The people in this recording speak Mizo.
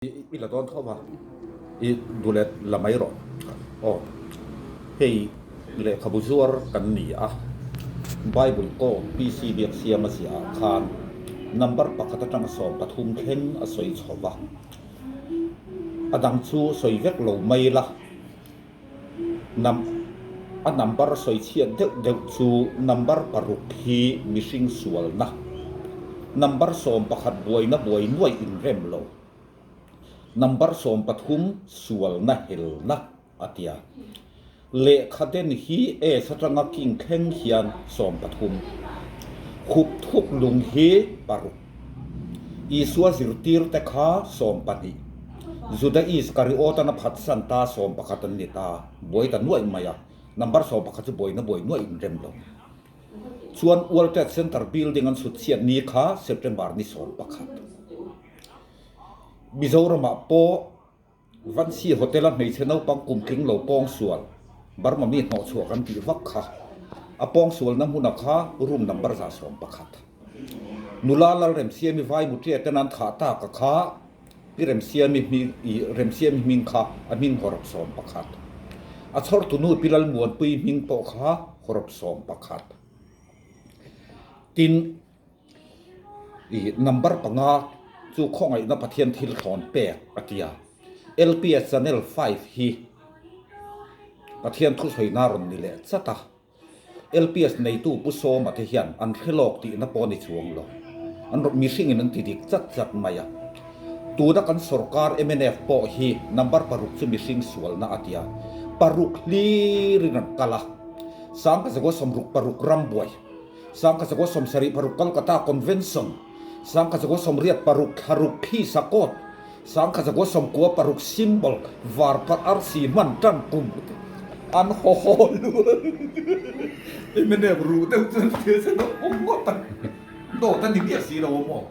I la dawn tho va, i dulet la mai rawh. Aw, hei lehkhabu zuar kan ni a, Bible code PC Biaksiama ziah ah khan number pakhat atanga 13 thleng a sawi chho va, a dang chu sawi vek lo mai la. Nam a number sawi chhiat deuh deuh chu number paruk hi mihring sualna, number 11 buaina buai nuaih inrem lo, number 13 sualna helna a tia. Lehkha den hi S atanga king thleng hian 13. Khup thuk lung hi paruk. Isua zirtirte kha 12. Juda Iskariot-an a phatsan ta 11 an ni ta, buai ta nuaih mai a, number 11 chu buaina buai nuaih in rem lo. Chuan World Trade Center building an chhut chhiat ni kha September ni 11. Mizoramah pawh Vansi Hotel-a hmeichhe naupang kum tling lo pawngsual, Burma mi hnawhchhuah kan tih vak kha, a pawngsualna hmuna kha room number 111. Nula Lalremsiami vai muṭia ten an thah tak a kha Pi Remsiami hming i Remsiami hming kha a hming hawrawp 11. A chhawrtunu Pi Lalmuanpui hming pawh kha hawrawp 11. Tin, I number panga chu khawngaihna Pathian thil thlawn pek a ti a. LPS Channel 5 hi Pathian thusawi-na rawn ni leh chat a. LPS neitu Pu Sawma te hian an hre lawk tihna pawh a ni chuang lo. An rawn mihringin an ti dik chat chat mai a. Tuna kan sorkar mnf pawh hi number paruk chu mihring sualna a ti a. Paruk hlirin an kal a. 1966 rambuai. 1976 Calcutta Convention, 1986 thlaruk khi sakawt, 1996 symbol var parh arsi hman tan kum an haw haw lual. Mnf ruh deuh chuan thil sen a awm ngawt a, dawt a ni miah si lo a maw?